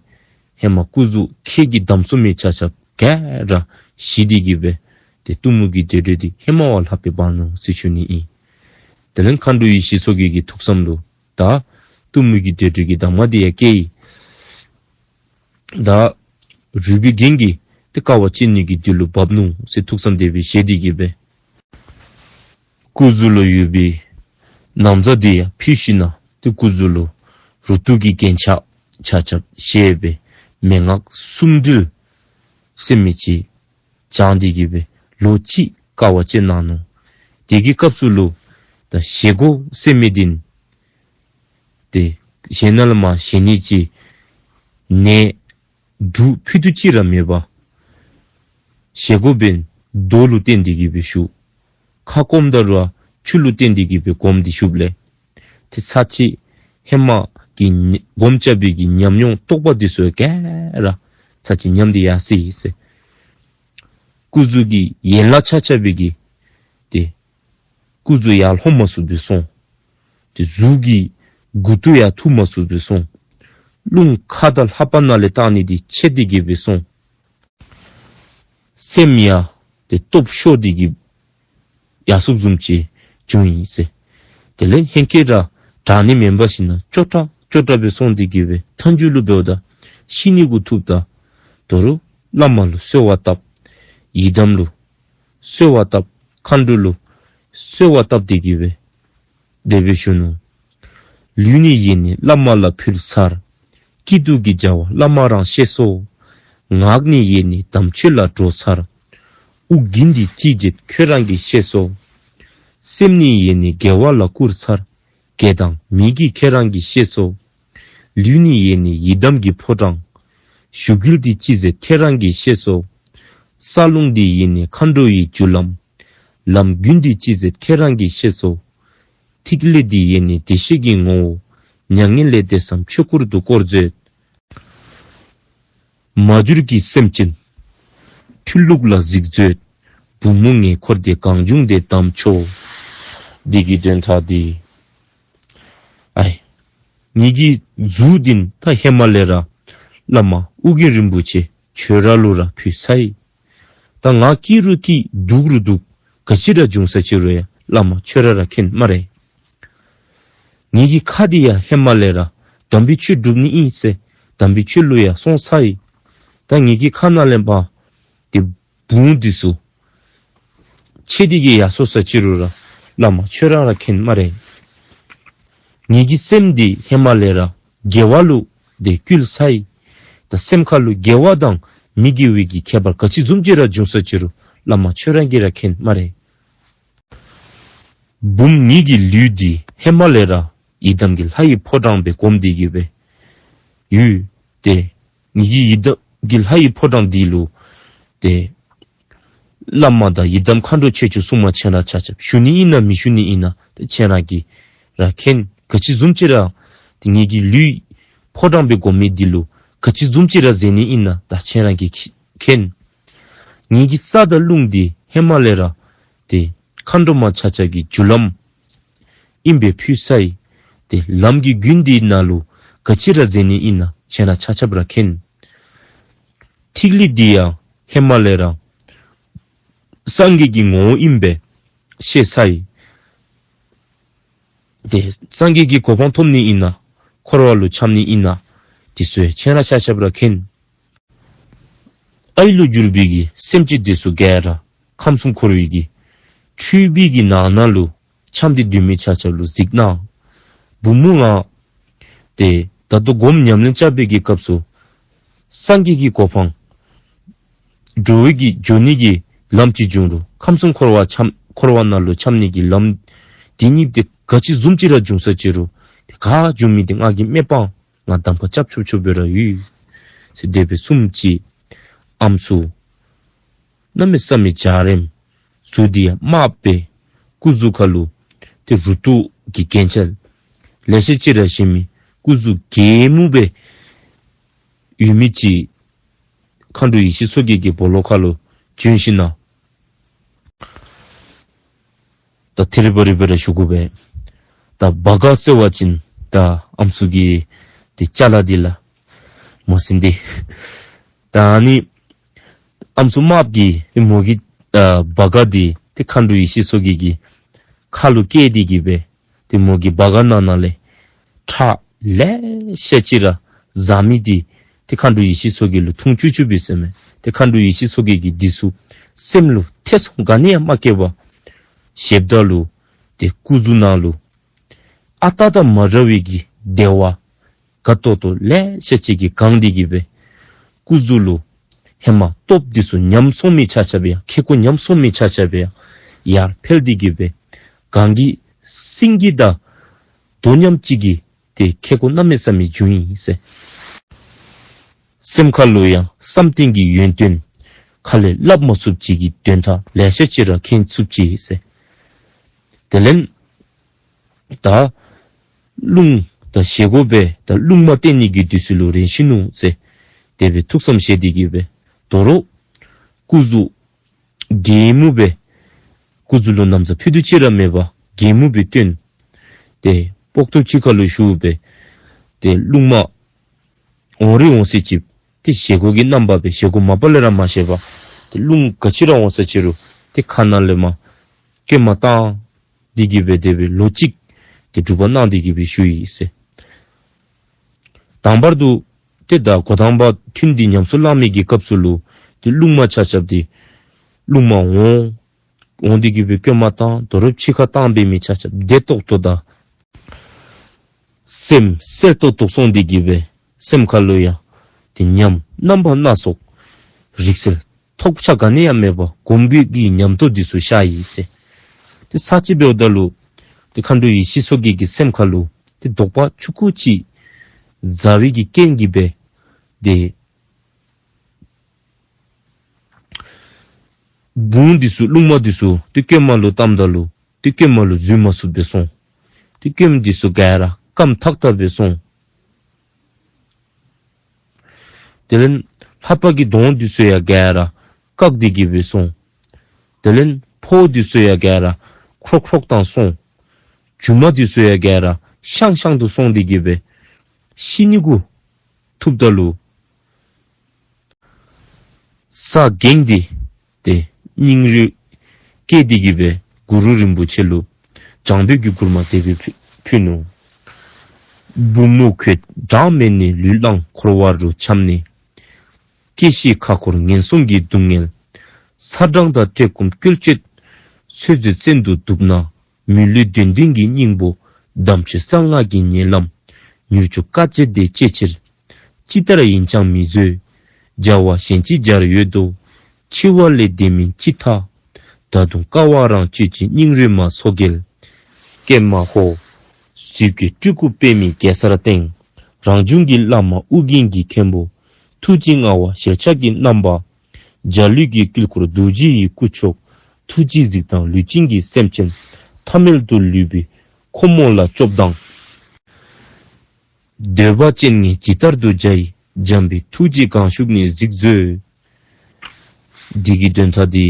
ཧེ་མ་སྐུ་གཟུགས་ཁྱེགས་ཀྱིས་བསྡམས་སོང་མི་ཆ་ཁྱབ་ག་ར་ཞི་སྟེ་གི་སྦེ་ཏེ་གཏུམ་མོ་གི་འདོད་འདོད་འདི་ཧེ་མ་བ་ལྷགཔ་སྦེ་འབག་ནུག་ཟེར་ཞུ་ནི་ཨིན། དེ་ལས་མཁའ་འགྲོ་ཡེ་ཤེས་མཚོ་རྒྱལ་གྱི་ཐུགས་བསམ་ལུ་ད་གཏུམ་མོ་གི་འདོད་འདོད་ཀྱི་གདམས་ངག་འདི་ཡང་སྐྱེས་ཡི། ད་རུས་པའི་རྒྱན་གྱིས་ཏེ་དཀའ་བ་སྤྱད་ནི་གི་དུས་ལུ་བབས་ནུག་ཟེར་ཐུགས་བསམ་དེ་སྦེ་བཞེས་ཏེ་གི་སྦེ་སྐུ་གཟུགས་ལུ་ཡོད་པའི་ན་བཟའ་འདི་ཡང་ཕུད་ཞིནམ་ལས་ཏེ་སྐུ་གཟུགས་ལུ་རུ་ཏོག་གི་རྒྱན་ཆ་ཆ་ཁྱབ་བཞེས་སྦེ་མན་ངག་སུམ་སྒྲིལ་ཟེར་མི་ཅིག་བགྱང་སྟེ་གི་སྦེ་ལོ་གཅིག་དཀའ་བ་སྤྱད་གནང་ནུག། དེ་གི་སྐབས་སུ་ལུ་ད་བཞེས་སྒོ་ཟེར་མི་འདི་ཏེ་གཞན་ནང་ལས་མར་བཞེས་ནི་ཅིག་ནས་འབྲུ་ཕུད་རྡོག་གཅིག་ར་མེད་པར་བཞེས་སྒོ་འབདན་རྡོ་ལུ་བརྟེན་ཏེ་གི་སྦེ་བཞུགས། ཁ་སྐོམ་ད་རུང་ཆུ་ལུ་བརྟེན་ཏེ་གི་སྦེ་སྒོམ་སྟེ་བཞུགསཔ་ལས་ཏེ་ཚར་གཅིག་ཧེ་མ་གི་ཉ་སྒོམ་རྐྱབ་པའི་གི་ཉམས་མྱོང་རྟོགས་པ་འདི་ཚུ་ག་ར་ཚར་གཅིག་ཉམས་ཏེ་ཡར་སོ་ཡི་ཟེར། སྐུ་གཟུགས་ཀྱི་ཡན་ལག་ཆ་ཁྱབ་ཀྱི་ཏེ་སྐུ་གཟུགས་ཡར་ལྷོད་མ་ཚུགསཔ་སྦེ་སོང་། ཏེ་གཟུགས་ཀྱི་མགུ་ཏོ་ཡར་འཐུ་མ་ཚུགསཔ་སྦེ་སོང་། རླུང་ཁ་དང་ལྷ་པ་ནང་ལས་བཏང་ནི་འདི་ཆད་དེ་གི་སྦེ་སོང་། སེམས་ཡང་ཏེ་སྟོབས་ཤོར་ཏེ་གི་ཡར་སོངམ་བཟུམ་ཅིག་བྱུང་ཡི་ཟེར། དེ་ལས་ཧེང་སྐལ་ར་དྲག་ནི་མེན་པར་ཞིན་ན་སྐྱོ་དྲགས་སྐྱོ་དྲགས་སྦེ་སོང་སྟེ་གི་སྦེ་མཐའ་མཇུག་ལུ་འབདཝ་ད་ཤི་ནི་གུ་ཐུགཔ་ད་དོ་རུང་བླ་མ་ལུ་གསོལ་བ་བཏབ། ཡི་དམ་ལུ་གསོལ་བ་བཏབ། མཁའ་འགྲོ་ལུ་གསོལ་བ་བཏབ་སྟེ་གི་སྦེ་དེ་སྦེ་ཞུ་ནུག། ལུས་ནི་ཡེ་ནས་བླ་མ་ལ་ཕུལ་ཚར། སྐྱིད་སྡུག་གི་བྱ་བ་བླ་མ་རང་ཤེས་སོ། ངག་ནི་ཡེ་ནས་དམ་ཆོས་ལ་འགྲོ་ཚར། དབུགས་རྒྱུན་འདི་ཅི་བྱེད་ཁྱོད་རང་གིས་ཤེས་སོ། སེམས་ནི་ཡེ་ནས་དགེ་བ་ལ་བསྐུར་ཚར། དགེ་དང་མི་དགེ་ཁྱེད་རང་གིས་ཤེས་སོ། ལུས་ནི་ཡེ་ནས་ཡི་དམ་གྱི་ཕོ་བྲང་། ཞུགས་རྒྱུན་འདི་ཅི་མཛད་ཁྱེད་རང་གིས་ཤེས་སོ། ས་རླུང་འདི་ཡེ་ནས་མཁའ་འགྲོ་ཡི་རྒྱུ་ལམ། ལམ་རྒྱུན་འདི་ཅི་མཛད་ཁྱེད་རང་གིས་ཤེས་སོ། ཐིག་ལེ་འདི་ཡེ་ནས་བདེ་གཤེགས་ཀྱི་ངོ་བོ། མྱ་ངན་ལས་འདས་སམ་ཆོས་སྐུར་དུ་བསྐོར་མཛོད། མ་གྱུར་གྱི་སེམས་ཅན་འཁྲུལ་ལུགས་ལ་གཟིགས་མཛོད། བུམོ་ངེ་འཁོར་འདི་གང་བྱུང་འདི་དམ་ཆོས། འདི་གི་དོན་དག་འདི། ཨའི། ངེ་གི་གཟུགས་འདི་ད་ཧེ་མ་ལས་ར་བླ་མ་ཨོ་རྒྱན་རིན་པོ་ཆེ་ཁྱོད་ར་ལུ་ར་ཕུལ་ཚར་ཡི། ད་ང་སྐྱིད་རུང་སྐྱིད་སྡུག་རུང་སྡུག་ག་ཅི་ར་བྱུང་ས་ཅི་རུང་ཡང་བླ་མ་ཁྱོད་ར་ར་མཁྱེན་སྨ་རེ། ངེ་གི་ཁ་འདི་ཡང་ཧེ་མ་ལས་ར་དམ་པའི་ཆོས་སྒྲུབ་ནི་ཨིན་ཟེར་དམ་པའི་ཆོས་ལུ་ཡང་སོང་ཚར་ཡི། ད་ངེ་གི་ཁ་ནང་ལས་ཕར་ཏེ་བུང་འདི་ཚུ་ཆད་དེ་གི་ཡར་སོང་ས་ཅི་རུང་ར་བླ་མ་ཁྱོད་ར་ར་མཁྱེན་སྨ་རེ། ངེ་གི་སེམས་འདི་ཧེ་མ་ལས་ར་དགེ་བ་ལུ་ཏེ་བསྐུལ་ཚར་ཡི། ད་སེམས་ཁ་ལུ་དགེ་བ་དང་མི་དགེ་བའི་གི་ཁྱད་པར་ག་ཅི་བཟུམ་ཅིག་ར་བྱུང་ས་ཅི་རུང་བླ་མ་ཁྱོད་རང་གིས་ར་མཁྱེན་སྨ་རེ། བུམོ་ངེ་གི་ལུས་འདི་ཧེ་མ་ལས་ར་ཡི་དམ་གྱི་ལྷ་ཡི་ཕོ་བྲང་སྦེ་བསྒོམས་ཏེ་གི་སྦེ་ཡོད། ཏེ་ངེ་གི་ཡི་དམ་གྱི་ལྷ་ཡི་ཕོ་བྲང་འདི་ལུ་ཏེ་བླ་མ་དང་ཡི་དམ་མཁའ་འགྲོ་ཆོས་སྐྱོང་སྲུང་མ་ཁྱེད་ར་ཆ་ཁྱབ་ཞུ་ནི་ཨིན་ན་མི་ཞུ་ནི་ཨིན་ན་ཏེ་ཁྱེད་ར་གིས་ར་མཁྱེན། ག་ཅི་བཟུམ་ཅིག་ར་ཏེ་ངེ་གི་ལུས་ཕོ་བྲང་སྦེ་བསྒོམ་མི་འདི་ལུ་ག་ཅི་བཟུམ་ཅིག་ར་མཛད་ནི་ཨིན་ན་ད་ཁྱེད་ར་གིས་མཁྱེན། ངེ་གི་ས་དང་རླུང་འདི་ཧེ་མ་ལས་ར་ཏེ་མཁའ་འགྲོ་མ་ཆ་ཁྱབ་ཀྱི་རྒྱུ་ལམ་ཨིན་པས་ཕུལ་ཚར་ཡི། ཏེ་ལམ་གྱི་རྒྱུན་འདི་ནང་ལུ་ག་ཅི་ར་མཛད་ནི་ཨིན་ན་ཁྱེད་ར་ཆ་ཁྱབ་ར་མཁྱེན། ཐིག་ལེ་འདི་ཡང་ཧེ་མ་ལས་ར་སངས་རྒྱས་ཀྱི་ངོ་བོ་ཨིན་པས་ཤེས་ཚར་ཡི། ཏེ་སངས་རྒྱས་ཀྱི་གོ་འཕང་ཐོབ་ནི་ཨིན་ན་འཁོར་བ་ལུ་འཁྱམས་ནི་ཨིན་ན་འདི་ཚུ་ཡང་ཁྱེད་ར་ཆ་ཁྱབ་ར་མཁྱེན། ཨའི་ལུ་གྱུར་པའི་གི་སེམས་ཅན་འདི་ཚུ་ག་ར་ཁམས་གསུམ་འཁོར་བའི་གི་འཁྲུལ་པའི་གི་ནང་ན་ལུ་འཁྱམས་ཏེ་སྡོད་མི་ཆ་ཁྱབ་ལུ་གཟིགས་གནང་། བུམོ་ང་ཏེ་ད་ལྟོ་སྒོམ་ཉམས་ལེན་རྐྱབ་པའི་གི་སྐབས་སུ་སངས་རྒྱས་ཀྱི་གོ་འཕང་འགྲོ་བའི་གི་འགྱོ་ནི་གི་ལམ་ཅིག་བྱུང་རུང་ཁམས་གསུམ་འཁོར་བ་འཁྱམས་འཁོར་བ་ནང་ལུ་འཁྱམས་ནི་གི་ལམ་འདི་གཉིས་འདི་ག་ཅི་བཟུམ་ཅིག་ར་བྱུང་ས་ཅི་རུང་ཏེ་ག་བྱུང་མི་འདི་ང་གིས་མི་སྤང་། ང་གདམ་ཁ་རྐྱབ་ཆོག་ཆོག་སྦེ་ར་ཡོད་ཟེར་དེ་སྦེ་གསུངམ་ཅིག་ཨམ་སྲུ་གནམ་མེད་ས་མེད་འཇའ་རིསམོ་གཟུགས་འདི་ཡང་དམརཔོ་སྦེ་སྐུ་གཟུགས་ཁ་ལུ་ཏེ་རུ་ཏོག་གི་རྒྱན་ཆ་ལེ་ཤ་ཅིག་ར་བཞེས་མི་སྐུ་གཟུགས་གད་མོ་སྦེ་ཡོད་མི་ཅིག་མཁའ་འགྲོ་ཡེ་ཤེས་མཚོ་རྒྱལ་གྱི་སྦོ་ལོགས་ཁ་ལུ་བྱོན་ཞིན་ན་ད་ཐེ་རི་བ་རི་སྦེ་ར་ཞུ་དགོ་པས། ད་བ་ག་ཟེར་བ་ཅིན་ད་ཨམ་སྲུ་གི་ཏེ་ཅ་ལ་འདི་ལགས་མོ་ཟིན་ཏེ། ད་ཨ་ནི་ཨམ་སྲུ་དམརཔོ་གིས་ཏེ་མོ་གི་ཨ་བ་ག་འདི་ཏེ་མཁའ་འགྲོ་ཡེ་ཤེས་མཚོ་རྒྱལ་གྱི་ཁ་ལུ་བཀལ་ཏེ་གི་སྦེ་ཏེ་མོ་གི་བ་ག་ནང་ན་ལས་ཁྲག་ལེ་ཤ་ཅིག་ར་འཛག་མི་འདི་ཏེ་མཁའ་འགྲོ་ཡེ་ཤེས་མཚོ་རྒྱལ་ལུ་འཐུང་བཅུག་བཅུགཔ་ཨིན་ཟེར་མས། ཏེ་མཁའ་འགྲོ་ཡེ་ཤེས་མཚོ་རྒྱལ་གྱིས་འདི་ཚུ་སེམས་ལུ་ཐེ་ཚོམ་ག་ནི་ཡང་མ་བསྐྱེད་པར་ཞབས་ཁྲ་ལུ་ཏེ་སྐུ་གཟུགས་ནང་ལུ་ཨ་རྟག་དང་མ་འདྲ་བའི་གི་བདེ་བ་དགའ་ཏོག་ཏོ་ལེ་ཤ་ཅིག་གིས་གང་སྟེ་གི་སྦེ་སྐུ་གཟུགས་ལུ་ཧེ་མ་སྟོབས་འདི་ཚུ་ཉམས་སོང་མི་ཆ་ཁྱབ་ཡང་ཁེ་ཀོ་ཉམས་སོང་མི་ཆ་ཁྱབ་ཡང་ཡར་འཕེལ་ཏེ་གི་སྦེ་གངས་ཀྱི་སེང་གེ་དང་དོ་མཉམ་ཅིག་གི་ཏེ་ཁེ་ཀོ་གནམ་མེད་ས་མེད་བྱུང་ཡི་ཟེར། སེམས་ཁ་ལུ་ཡང་བསམ་གཏན་གྱི་ཡོན་ཏན་ཁ་ལས་སླབ་མ་ཚུགསཔ་ཅིག་གི་དོན་དག་ལེ་ཤ་ཅིག་ར་མཁྱེན་ཚུགསཔ་ཅིག་ཟེར། དེ་ལས་ད་རླུང་ད་བཞེས་སྒོ་སྦེ་ད་རླུང་མ་བསྟེན་ནི་གི་དུས་སུ་ལུ་རན་ཞིན་ནུག་ཟེར། དེ་སྦེ་ཐུགས་བསམ་བཞེས་ཏེ་གི་སྦེ་དོ་རུང་སྐུ་གཟུགས་ གད་མོ་སྦེ་སྐུ་གཟུགས་ལུ་ན་བཟའ་ཕུད་རྡོག་ཅིག་ར་མེད་པར་གད་མོ་སྦེ་བཏོན། ཏེ་སྤོག་ཐུང་ཅིག་ཁར་ལུ་བཞུགས་སྦེ་ཏེ་རླུང་མ་འོང་རི་འོང་ས་ཅིག་ཏེ་བཞེས་སྒོ་གི་རྣམ་པ་སྦེ་བཞེས་སྒོ་མ་པ་ལས་ར་མ་བཞེས་པར་ཏེ་རླུང་ག་ཅི་ར་འོང་ས་ཅིག་རུང་ཏེ་ཁ་ནང་ལས་མར་སྐྱེལ་མ་བཏང་སྟེ་གི་སྦེ་དེ་སྦེ་ལོ་གཅིག་ཏེ་སྒྲུབ་པ་གནང་སྟེ་གི་སྦེ་བཞུགས་ཡི་ཟེར། དང་པར་དུ་ཏེ་ད་འགོ་དང་པ་ཐུན་འདི་ཉམས་སུ་བླང་མི་གི་སྐབས་སུ་ལུ་ཏེ་རླུང་མ་ཆ་ཁྱབ་འདི་རླུང་མ་འོང་འོང་སྟེ་གི་སྦེ་སྐྱེལ་མ་བཏང་། དོ་རུང་ཕྱི་ཁར་བཏང་འབད་མི་ཆ་ཁྱབ་བདེ་ཏོག་ཏོ་དང་སེམས་གསལ་ཏོག་ཏོ་སོང་སྟེ་གི་སྦེ་སེམས་ཁར་ལུ་ཡང་ཏེ་ཉམས་རྣམ་པ་སྣ་ཚོགས་རིག་གསལ་ཐོགས་ཆགས་ག་ནི་ཡང་མེད་པར་སྒོམ་པའི་གི་ཉམས་རྟོགས་འདི་ཚུ་ཤར་ཡི་ཟེར། ཏེ་ཚར་གཅིག་འབདཝ་ད་ལུ་ཏེ་མཁའ་འགྲོ་ཡེ་ཤེས་མཚོ་རྒྱལ་གྱི་སེམས་ཁར་ལུ་ཏེ་དོགས་པ་ཆུང་ཀུ་ཅིག་ཟ་བའི་གི་རྐྱེན་གྱིས་སྦེ་ཏེ་བུང་འདི་ཚུ་རླུང་མ་འདི་ཚུ་ཏེ་སྐྱེལ་མ་ལུ་བཏངམ་ད་ལུ་ཏེ་སྐྱེལ་མ་ལུ་འཛུལ་མ་ཚུགསཔ་སྦེ་སོང་། ཏེ་སྐྱེལ་མ་འདི་ཚུ་ག་ར་སྐམ་ཐག་ཐག་སྦེ་སོང་། དེ་ལས་ལྷ་པ་གི་གདོང་འདི་ཚུ་ཡང་ག་ར་བཀག་སྟེ་གི་སྦེ་སོང་། དེ་ལས་ཕོཝ་འདི་ཚུ་ཡང་ག་ར་ཁྲོག་ཁྲོག་བཏང་སོང་། མཇུག་མ་འདི་ཚུ་ཡང་ག་ར་ཤང་ཤང་དུ་སོང་སྟེ་གི་སྦེ་ཤི་ནི་གུ་ཐུགཔ་ད་ལུ་ས་འགེངས་ཏེ་ཏེ་སྙིང་རུས་བསྐྱེད་དེ་གི་སྦེ་གུ་རུ་རིན་པོ་ཆེ་ལུ་བྱང་འབོད་ཀྱི་མགུར་མ་དེ་སྦེ་ཕུལ་ནུག། བུ་མོ་ཁྱོད་གྲངས་མེད་ནས་ལུས་བླངས་འཁོར་བ་རུ་འཁྱམས་ནས། སྐྱེ་ཤི་ཁ་འཁོར་ངན་སོང་གི་སྡུག་བསྔལ། ཚ་གྲང་དང་བཀྲེས་སྐོམ་བསྐུལ་བྱེད་ཚོད་བསྲེ་བཙན་དུ་གདུག་ན། མི་ལུས་དོན་ལྡན་གྱི་སྙིང་པོ། དམ་ཆོས་གསང་སྔགས་ཀྱི་ཉེ་ལམ། མྱུར་མཆོག་དཀའ་སྤྱད་དེ་སྤྱད་ཕྱིར། ཇི་ལྟར་ཡིན་ཀྱང་མི་བཟོད། བྱ་བ་གཞན་ཅི་བྱར་འོས་དོ། འཆི་བ་ལས་འདས་མིན་ཅི་ཐ། ད་དུང་དཀའ་བ་རང་སྤྱོད་ཅིང་སྙིང་རུས་མ། མཚོ་རྒྱལ་ཀྱེ་མ་ཧོ། གཟུགས་ཀྱི་སྤྲུལ་སྐུ་པདྨའི་གེ་སར་སྟེང་། རང་བྱུང་གི་བླ་མ་ཨོ་རྒྱན་གྱི་མཁན་པོ། ཐུགས་རྗེ་མངའ་བ་ཞལ་ཕྱག་གི་རྣམ་པ། འཇའ་ལུས་ཀྱི་དཀྱིལ་འཁོར་རྡོ་རྗེ་ཡི་སྐུ་མཆོག། ཐུགས་རྗེས་གཟིགས་དང་ལུས་ཅན་གྱི་སེམས་ཅན། ཐ་མལ་དུ་ལུས་པའི་ཁོ་མོ་ལ་སྐྱོབ་དང་འདོད་པ་ཅན་ངས་ཇི་ལྟར་དུ་བྱ་ཡི། འཇམ་པའི་ཐུགས་རྗེ་གང་བཞུགས་ནས་གཟིགས་མཛོད། འདི་གི་དོན་དག་འདི་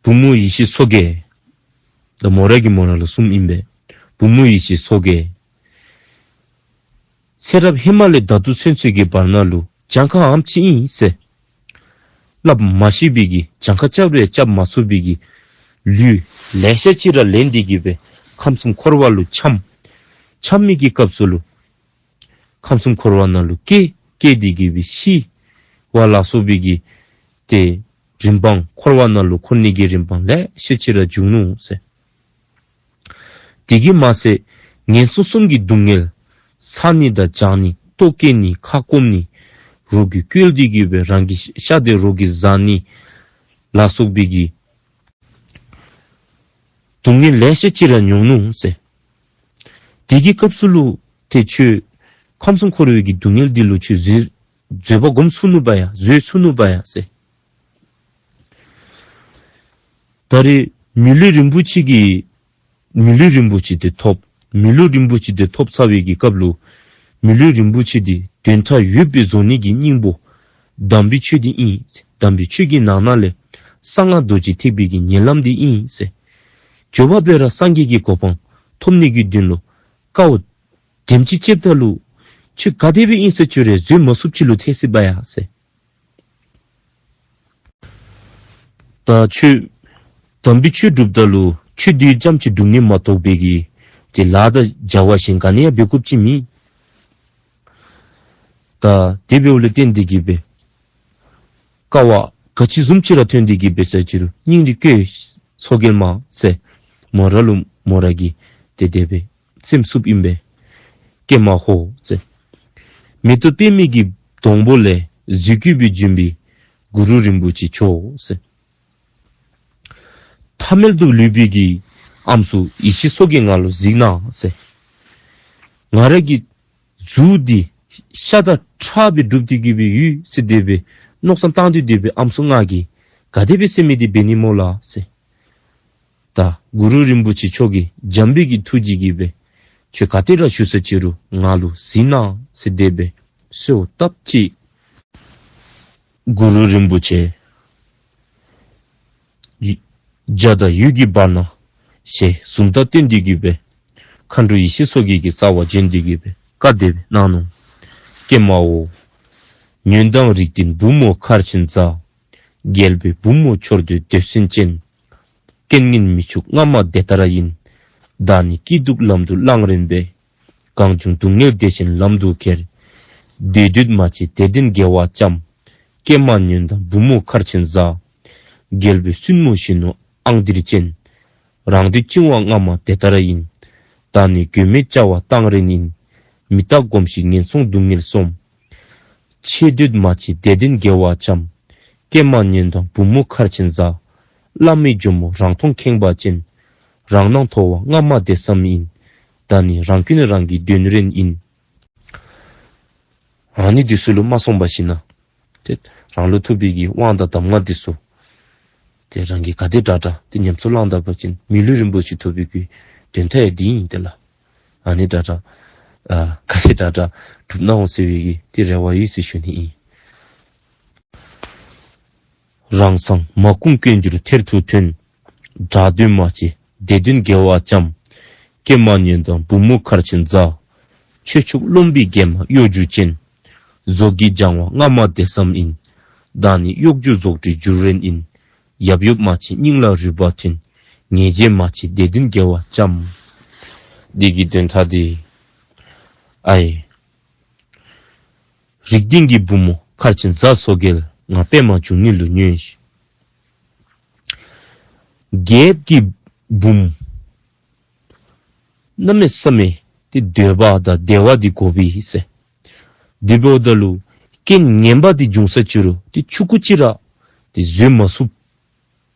བུ་མོ་ཡེ་ཤེས་མཚོ་རྒྱལ་ད་མོ་ར་གི་མོ་ར་ལུ་གསུངམ་ཨིན་པས། བུ་མོ་ཡེ་ཤེས་མཚོ་རྒྱལ་ཚེ་རབས་ཧེ་མ་ལས་ད་ལྟོ་ཚུན་ཚོད་ཀྱི་བར་ན་ལུ་གྱངས་ཁ་ཨ་ནེམ་ཅིག་ཨིན་ཟེར། སླབ་མ་ཤེས་པའི་གི་གྱངས་ཁ་རྐྱབ་རུང་རྐྱབ་མ་ཚུགས་པའི་གི་ལུས་ལེ་ཤ་ཅིག་ར་ལེན་ཏེ་གི་སྦེ་ཁམས་གསུམ་འཁོར་བ་ལུ་འཁྱམས། འཁྱམས་མི་གི་སྐབས་སུ་ལུ་ཁམས་གསུམ་འཁོར་བ་ནང་ལུ་སྐྱེ་སྐྱེ་སྟེ་གི་སྦེ་ཤི་བ་ལ་སོགས་པའི་གི་ཏེ་རིམ་པ་འཁོར་བ་ནང་ལུ་འཁོར་ནི་གི་རིམ་པ་ལེ་ཤ་ཅིག་ར་བྱུང་ནུག་ཟེར། དེ་གིས་མ་ཚད་ངན་སོང་གསུམ་གྱི་སྡུག་བསྔལ་ཚ་ནི་དང་གྱང་ནི་ལྟོ་བཀྱེས་ནི་ཁ་སྐོམ་ནི་རོགས་ཀྱིས་བསྐོལ་ཏེ་གི་སྦེ་རང་གི་ཤ་དེ་རོགས་ཀྱིས་བཟའ་ནི་ལ་སོགས་པའི་གི་སྡུག་བསྔལ་ལེ་ཤ་ཅིག་ར་མྱོང་ནུག་ཟེར། དེ་གི་སྐབས་སུ་ལུ་ཏེ་ཁྱོད་ཁམས་གསུམ་འཁོར་བའི་གི་སྡུག་བསྔལ་འདི་ལུ་ཁྱོད་བཟོད་བཟོད་པ་སྒོམ་ཚུགས་ནུག་པ་ཡ། བཟོད་ཚུགས་ནུག་པ་ཡ་ཟེར། ད་རེས་མི་ལུས་རིན་པོ་ཆེ་གི་མི་ལུས་རིན་པོ་ཆེ་དེ་ཐོབ། མི་ལུས་རིན་པོ་ཆེ་དེ་ཐོབ་ཚར་བའི་གི་སྐབས་ལུ་མི་ལུས་རིན་པོ་ཆེ་དེ་དོན་དག་ཡོད་པའི་བཟོ་ནི་གི་སྙིང་པོ་དམ་པའི་ཆོས་དེ་ཨིན། དམ་པའི་ཆོས་ཀྱི་ནང་ན་ལས་གསང་སྔགས་རྡོ་རྗེ་ཐེག་པའི་གི་ཉེ་ལམ་དེ་ཨིན་ཟེར། མགྱོགས་པ་སྦེ་ར་སངས་རྒྱས་ཀྱི་གོ་འཕང་ཐོབ་ནི་གི་དོན་ལུ་དཀའཝ་དེམ་ཅིག་སྤྱདཔ་ད་ལུ་ཁྱོད་ག་དེ་སྦེ་ཨིན་ཟེར་ཁྱོད་ར་བཟོད་མ་ཚུགསཔ་ཅིག་ལུ་ཐལ་སྲིད་པ་ཡ་ཟེར། ད་ཁྱོད་དམ་པའི་ཆོས་སྒྲུབ་ད་ལུ་ཆོས་འདི་ཙམ་ཅིག་སྒྲུབ་ནི་མ་གཏོགས་པའི་གི་ཏེ་ལཱ་དང་བྱ་བ་གཞན་ག་ནི་ཡང་འབད་དགོཔ་ཅིག་མེད། ད་དེ་འབདཝ་ལས་བརྟེན་ཏེ་གི་སྦེ་དཀའ་བ་ག་ཅི་བཟུམ་ཅིག་ར་ཐོན་ཏེ་གི་སྦེ་ཟེར་ཅི་རུང་སྙིང་རུས་བསྐྱེད་མཚོ་རྒྱལ་མ་ཟེར། མོ་ར་ལུ་མོ་ར་གིས་ཏེ་དེ་སྦེ་སེམས་བསུབ་ཨིན་པས། ཀྱེ་མ་ཧོ་ཟེར། མེ་ཏོག་པདྨའི་གི་སྡོང་པོ་ལས་གཟུགས་སྐུས་སྦེ་བྱོན་པའི་གུ་རུ་རིན་པོ་ཆེ་མཆོག་ཟེར། ཐ་མལ་དུ་ལུས་པའི་གི་ཨམ་སྲུ་ཡེ་ཤེས་མཚོ་རྒྱལ་ང་ལུ་གཟིགས་གནང་ཟེར། ང་ར་གི་གཟུགས་འདི་ཤ་དང་ཁྲག་སྦེ་གྲུབ་སྟེ་གི་སྦེ་ཡོད་ཟེར་དེ་སྦེ་མནོ་བསམ་བཏང་སྟེ་དེ་སྦེ་ཨམ་སྲུ་ང་གིས་ག་དེ་སྦེ་ཟེར་མི་འདི་འབད་ནི་སྨོ་ལགས་ཟེར། ད་གུ་རུ་རིན་པོ་ཆེ་མཆོག་གིས་འཇམ་པའི་གི་ཐུགས་རྗེ་གིས་སྦེ་ཁྱོད་ག་ཏེ་ར་བཞུགས་ས་ཅི་རུང་ང་ལུ་གཟིགས་གནང་ཟེར་དེ་སྦེ་གསོལཝ་བཏབ་ཅི། གུ་རུ་རིན་པོ་ཆེ་ འཇའ་དང་འོད་ཀྱི་བར་ན་ཞེས་གཟུངས་ཐག་བསྟོན་ཏེ་གི་སྦེ་མཁའ་འགྲོ་ཡེ་ཤེས་མཚོ་རྒྱལ་གྱི་རྩ་བར་བྱོན་ཏེ་གི་སྦེ་བཀའ་དེ་སྦེ་གནང་ནུག། ཀྱེ་མའོ། ཉོན་དང་རིགས་ལྡན་བུ་མོ་མཁར་ཆེན་བཟའ། རྒྱལ་པོའི་བུ་མོ་མཆོག་འདོད་འདོད་སེམས་ཅན། རྐྱེན་ངན་མི་ཕྱུགས་སྔ་མ་དེ་ལྟར་ཡིན། བདག་ནི་སྐྱིད་སྡུག་ལམ་དུ་བླང་རན་པའི། གང་བྱུང་སྡུག་བསྔལ་དེ་བཞིན་ལམ་དུ་ཁྱེར། འདོད་འདོད་མ་བྱེད་དད་ལྡན་དགེ་བ་ལྕམ། ཀྱེ་མ་ཉོན་དང་བུ་མོ་མཁར་ཆེན་བཟའ། རྒྱལ་པོའི་བཙུན་མོ་གཞོན་ནུ་ཨང་འདིར་ཅན། རང་འདོད་བཅིང་བ་སྔ་མ་དེ་ལྟར་ཡིན། བདག་ནི་མགོན་མེད་བྱ་བ་བཏང་རན་ཡིན། མི་རྟག་སྒོམ་ཞིག་ངན་སོང་སྡུག་བསྔལ་གསུམ། ཆེ་འདོད་མ་བྱེད་དད་ལྡན་དགེ་བ་ལྕམ། ཀྱེ་མ་ཉོན་དང་བུ་མོ་མཁར་ཆེན་བཟའ། བླ་མའི་ཇོ་མོ་རང་མཐོང་ཁེངས་པ་ཅན། རང་སྣང་མཐོ་བ་སྔ་མ་དེ་བསམ་ཡིན། བདག་ནི་རང་སྐྱོན་རང་གིས་འདོན་རན་ཡིན། ཨ་ནི་འདི་ཚུ་ལུ་མ་སོང་པ་ཞིན་ན་ཏེ་རང་ལུ་ཐུག་པའི་གི་དབང་དང་གདམས་ངག་འདི་ཚུ་ཏེ་རང་གིས་ག་དེ་དྲག་དྲག་ཏེ་ཉམས་སུ་བླངས་ད་པ་ཅིན་མི་ལུས་རིན་པོ་ཆེ་ཐོབ་པའི་གི་དོན་དག་ཡང་འདི་ཨིན་ཏེ་ལགས། ཨ་ནི་དྲག་དྲག་ཨ་ག་དེ་དྲག་དྲག་སྒྲུབ་གནང་འོང་ཟེར་བའི་གི་ཏེ་རེ་བ་ཡོད་ཟེར་ཞུ་ནི་ཨིན། རང་སང་མ་ཁུངས་དཀོན་གྱུར་ཐེར་དུ་ཐོན། གྲགས་འདོད་མ་བྱེད་དད་ལྡན་དགེ་བ་ལྕམ། ཀྱེ་མ་ཉོན་དང་བུ་མོ་མཁར་ཆེན་བཟའ། ཆོས་ཕྱོགས་རློམ་པའི་དགེ་མ་གཡོ་སྒྱུ་ཅན། ཟོག་གིས་སྦྱང་བ་སྔ་མ་དེ་བསམ་ཡིན། བདག་ནི་གཡོ་སྒྱུ་ཟོག་འདྲེ་འགྱུར་རན་ཡིན། ཡབ་ཡུམ་མ་བྱེད་སྙིང་ལ་རུས་པ་མཐུན། ཉེས་བྱས་མ་བྱེད་དད་ལྡན་དགེ་བ་ལྕམ། འདི་གི་དོན་དག་འདི་ཨའི་རིགས་ལྡན་གྱི་བུ་མོ་མཁར་ཆེན་བཟའ་མཚོ་རྒྱལ། ང་པདྨ་འབྱུང་གནས་ལུ་ཉོན་ཞིག། རྒྱལཔོ་གི་བུམོ་གནམ་མེད་ས་མེད་ཏེ་འདོད་པ་དང་བདེ་བ་འདི་དགོ་པས་ཟེར། དེ་འབདཝ་ད་ལུ་རྐྱེན་ངན་པ་འདི་འབྱུང་ས་ཅི་རུང་ཏེ་ཆུང་ཀུ་ཅིག་ར་ཏེ་བཟོད་མ་ཚུགསཔ་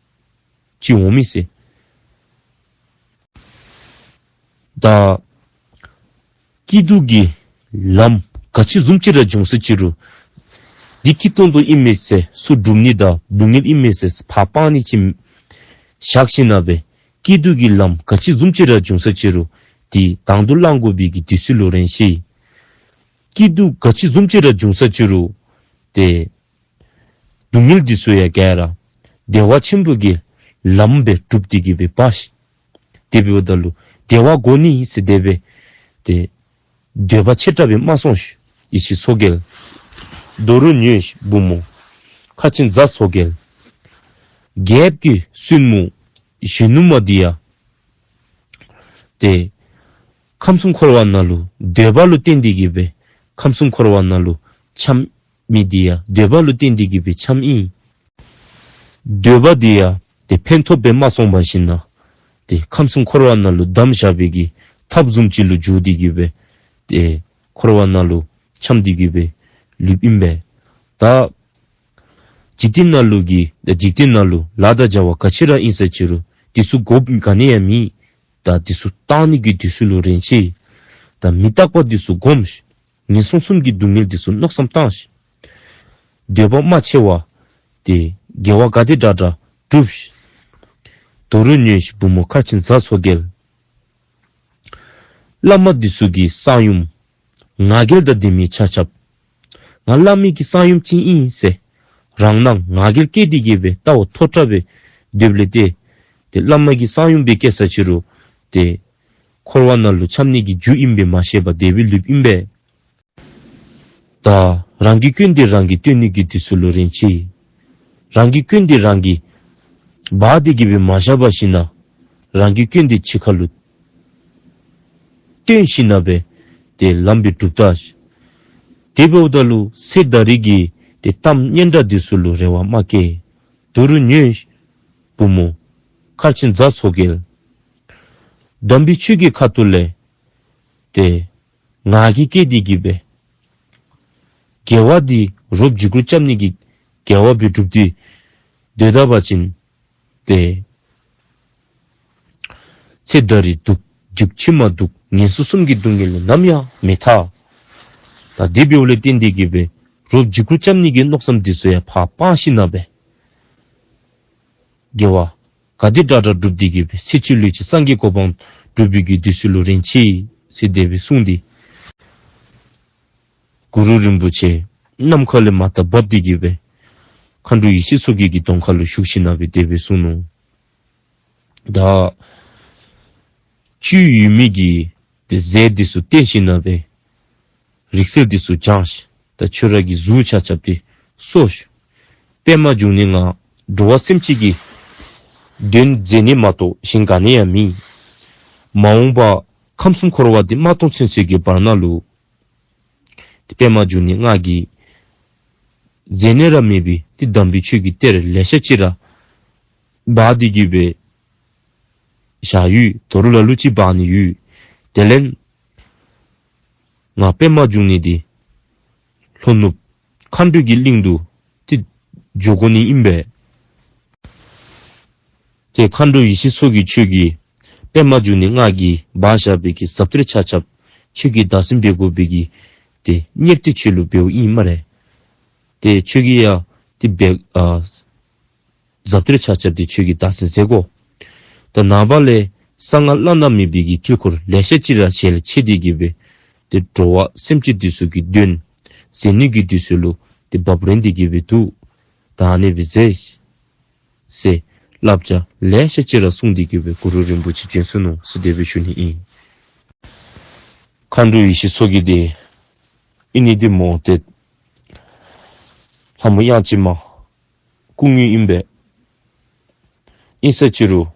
ཅིག་འོང་མས་ཟེར། ད་སྐྱིད་སྡུག་གི་ལམ་ག་ཅི་བཟུམ་ཅིག་ར་འབྱུང་ས་ཅི་རུང་འདི་སྐྱིད་ཏོང་ཏོ་ཨིན་མས་ཟེར་ཚུར་སྒྲུབ་ནི་དང་སྡུག་བསྔལ་ཨིན་མས་ཟེར་ཕར་སྤང་ནི་ཅིག་བཞག་ཞིན་ན་སྦེ་སྐྱིད་སྡུག་གི་ལམ་ག་ཅི་བཟུམ་ཅིག་ར་འབྱུང་ས་ཅི་རུང་འདི་དང་དུ་བླང་དགོ་པའི་གི་དུས་ཚོད་ལུ་རན་ཅི། སྐྱིད་སྡུག་ག་ཅི་བཟུམ་ཅིག་ར་འབྱུང་ས་ཅི་རུང་ཏེ་སྡུག་བསྔལ་འདི་ཚུ་ཡང་ག་ར་བདེ་བ་ཆེན་པོ་གི་ལམ་སྦེ་སྒྲུབ་སྟེ་གི་སྦེ་འབད་ཤིག། དེ་འབདཝ་ད་ལུ་བདེ་བ་དགོ་ནི་ཟེར་དེ་སྦེ་ཏེ་འདོད་པ་ཆེ་དྲགས་སྦེ་མ་སོང་ཤིག། ཡེ་ཤེས་མཚོ་རྒྱལ། དོ་རུང་ཉོན་ཞིག་བུམོ་མཁར་ཆེན་བཟའ་མཚོ་རྒྱལ། རྒྱལཔོ་གི་བཙུན་མོ་གཞོན་ནུ་མ་འདི་ཡང་ཏེ་ཁམས་གསུམ་འཁོར་བ་ནང་ལུ་འདོད་པ་ལུ་བརྟེན་ཏེ་གི་སྦེ་ཁམས་གསུམ་འཁོར་བ་ནང་ལུ་འཁྱམས་མི་འདི་ཡང་འདོད་པ་ལུ་བརྟེན་ཏེ་གི་སྦེ་འཁྱམས་ཨིན། འདོད་པ་འདི་ཡང་ཏེ་ཕན་ཐོགས་སྦེ་མ་སོང་པ་ཞིན་ན་ཏེ་ཁམས་གསུམ་འཁོར་བ་ནང་ལུ་བསྡམས་བཞག་པའི་གི་ཐགཔ་བཟུམ་ཅིག་ལུ་འགྱུར་ཏེ་གི་སྦེ་ཏེ་འཁོར་བ་ནང་ལུ་འཁྱམས་ཏེ་གི་སྦེ་ལུསཔ་ཨིན་པས། ད་འཇིག་རྟེན་ནང་ལུ་གི་ད་འཇིག་རྟེན་ནང་ལུ་ལཱ་དང་བྱ་བ་ག་ཅི་ར་ཨིན་ས་ཅི་རུང་འདི་ཚུ་དགོཔ་ག་ནི་ཡང་མེད། ད་འདི་ཚུ་བཏང་ནི་གི་དུས་ཚོད་ལུ་རན་ཅི། ད་མི་རྟག་པ་འདི་ཚུ་སྒོམ་ཤིག། ངན་སོང་གསུམ་གྱི་སྡུག་བསྔལ་འདི་ཚུ་མནོ་བསམ་བཏང་ཤིག། འདོད་པ་མ་ཆེ་བར་ཏེ་དགེ་བ་ག་དེ་དྲག་དྲག་སྒྲུབ་ཤིག། དོ་རུང་ཉོན་ཞིག་བུམོ་མཁར་ཆེན་བཟའ་མཚོ་རྒྱལ། བླ་མ་འདི་ཚུ་གི་གསང་ཡུམ་ང་རྒྱལ་དང་ལྡན་མི་ཆ་ཁྱབ། ང་བླ་མའི་གི་གསང་ཡུམ་ཅིག་ཨིན་ཟེར་རང་སྣང་ང་རྒྱལ་བསྐྱེད་དེ་གི་སྦེ་ལྟ་བ་མཐོ་དྲགས་སྦེ་སྡོདཔ་ལས་ཏེ་ཏེ་བླ་མ་གི་གསང་ཡུམ་སྦེ་བསྐྱེད་ས་ཅི་རུང་ཏེ་འཁོར་བ་ནང་ལུ་འཁྱམས་ནི་གི་རྒྱུ་ཨིན་པས་མ་ཤེས་པར་དེ་སྦེ་ལུསཔ་ཨིན་པས། ད་རང་གི་སྐྱོན་འདི་རང་གིས་སྟོན་ནི་གི་དུས་ཚོད་ལུ་རན་ཅི། རང་གི་སྐྱོན་འདི་རང་གིས་སྦ་སྟེ་གི་སྦེ་མ་བཞག་པ་ཞིན་ན་རང་གི་སྐྱོན་འདི་ཕྱི་ཁ་ལུ་སྟོན་ཞིན་ན་སྦེ་ཏེ་ལམ་སྦེ་སྒྲུབ་ད་ཤིག། དེ་འབདཝ་ད་ལུ་ཚེ་ད་རེས་ཀྱི་ཏེ་གཏམ་སྙན་གྲགས་འདི་ཚུ་ལུ་རེ་བ་མ་བསྐྱེད། དོ་རུང་ཉོན་ཞིག་བུམོ་མཁར་ཆེན་བཟའ་མཚོ་རྒྱལ། དམ་པའི་ཆོས་ཀྱི་ཁ་ཐུག་ལས་ཏེ་ང་རྒྱལ་བསྐྱེད་དེ་གི་སྦེ་དགེ་བ་འདི་རོགས་འཇིགས་སྐུལ་རྐྱབ་ནི་གི་དགེ་བ་སྦེ་སྒྲུབ་སྟེ་སྡོད་ད་པ་ཅིན་ཏེ་ཚེ་ད་རེས་སྡུག་མཇུག་ཕྱི་མ་སྡུག་ངན་སོང་གསུམ་གྱི་སྡུག་བསྔལ་ནམ་ཡང་མི་ཐར། ད་དེ་འབདཝ་ལས་བརྟེན་ཏེ་གི་སྦེ་རོགས་འཇིགས་སྐུལ་རྐྱབ་ནི་གི་མནོ་བསམ་འདི་ཚུ་ཡང་ཕར་སྤང་ཞིན་ན་སྦེ་དགེ་བ་ག་དེ་དྲག་དྲག་སྒྲུབ་སྟེ་གི་སྦེ་ཚེ་གཅིག་ལུས་གཅིག་སངས་རྒྱས་གོ་འཕང་སྒྲུབ་པའི་གི་དུས་ཚོད་ལུ་རན་ཅི་ཟེར་དེ་སྦེ་གསུངས་ཏེ་གུ་རུ་རིན་པོ་ཆེ་ནམ་མཁའ་ལས་མར་ལྟ་བབས་ཏེ་གི་སྦེ་མཁའ་འགྲོ་ཡེ་ཤེས་མཚོ་རྒྱལ་གྱི་གདོང་ཁ་ལུ་བཞུགས་ཞིན་ན་སྦེ་དེ་སྦེ་གསུངས་ནུག། ད་བཅུད་ཡོད་མི་གི་ཏེ་རྫས་འདི་ཚུ་བསྟེན་ཞིནམ་ལས་རིག་རྩལ་འདི་ཚུ་སྦྱངས་ཤིག། ད་ཁྱོད་ར་གི་གཟུགས་ཆ་ཁྱབ་འདི་གསོ་ཤིག། པདྨ་འབྱུང་གནས་ང་འགྲོ་བ་སེམས་ཅན་གྱི་དོན་མཛད་ནི་མ་གཏོགས་གཞན་ག་ནི་ཡང་མེན། མ་འོངས་པ་ཁམས་གསུམ་འཁོར་བ་འདི་མ་སྟོངས་ཚུན་ཚོད་ཀྱི་བར་ན་ལུ་ཏེ་པདྨ་འབྱུང་གནས་ང་གིས་མཛད་ནི་ར་མེད་པའི་ཏེ་དམ་པའི་ཆོས་ཀྱི་གཏེར་ལེ་ཤ་ཅིག་ར་སྦ་སྟེ་གི་སྦེ་བཞག་ཡོད། དོ་རུང་ལ་ལུ་ཅིག་སྦ་ནི་ཡོད། དེ་ལས་ང་པདྨ་འབྱུང་གནས་འདི་ལྷོ་ནུབ་མཁའ་འགྲོའི་གི་གླིང་དུ་ཏེ་འགྱོ་དགོ་ནི་ཨིན་པས། ཏེ་མཁའ་འགྲོ་ཡེ་ཤེས་མཚོ་རྒྱལ་ཁྱོད་ཀྱིས་པདྨ་འབྱུང་གནས་ང་གིས་སྦ་བཞག་པའི་གི་ཟབ་གཏེར་ཆ་ཁྱབ་ཁྱོད་ཀྱིས་བདག་འཛིན་འབད་དགོ་པའི་གི་ཏེ་གཉེར་ཏེ་ཁྱོད་ལུ་འབདཝ་ཨིན་སྨ་རེ། ཏེ་ཁྱོད་ཀྱིས་ཡང་ཏེ་འབད་ཨ་ཟབ་གཏེར་ཆ་ཁྱབ་འདི་ཁྱོད་ཀྱིས་བདག་འཛིན་མཛད་དགོ། ད་ནངས་པ་ལས་གསང་སྔགས་བླ་ན་མེད་པའི་གི་དཀྱིལ་འཁོར་ལེ་ཤ་ཅིག་ར་ཞལ་ཕྱེ་སྟེ་གི་སྦེ་ཏེ་འགྲོ་བ་སེམས་ཅན་འདི་ཚུ་གི་དོན་མཛད་ནི་གི་འདི་ཚུ་ལུ་ཏེ་འབད་རན་ཏེ་གི་སྦེ་འདུག། ད་ཨ་ནི་སྦེ་མཛད་ཟེར་བསླབ་བྱ་ལེ་ཤ་ཅིག་ར་གསུངས་ཏེ་གི་སྦེ་གུ་རུ་རིན་པོ་ཆེ་བྱོན་སོ་ནུག་ཟེར་དེ་སྦེ་ཞུ་ནི་ཨིན། མཁའ་འགྲོ་ཡེ་ཤེས་མཚོ་རྒྱལ་འདི་ཨིན་ནི་འདི་མོ་ཏེ་ལྷ་མོ་དབྱངས་ཅན་མ་སྐུ་དངོས་ཨིན་པས། ཨིན་ས་ཅི་རུང་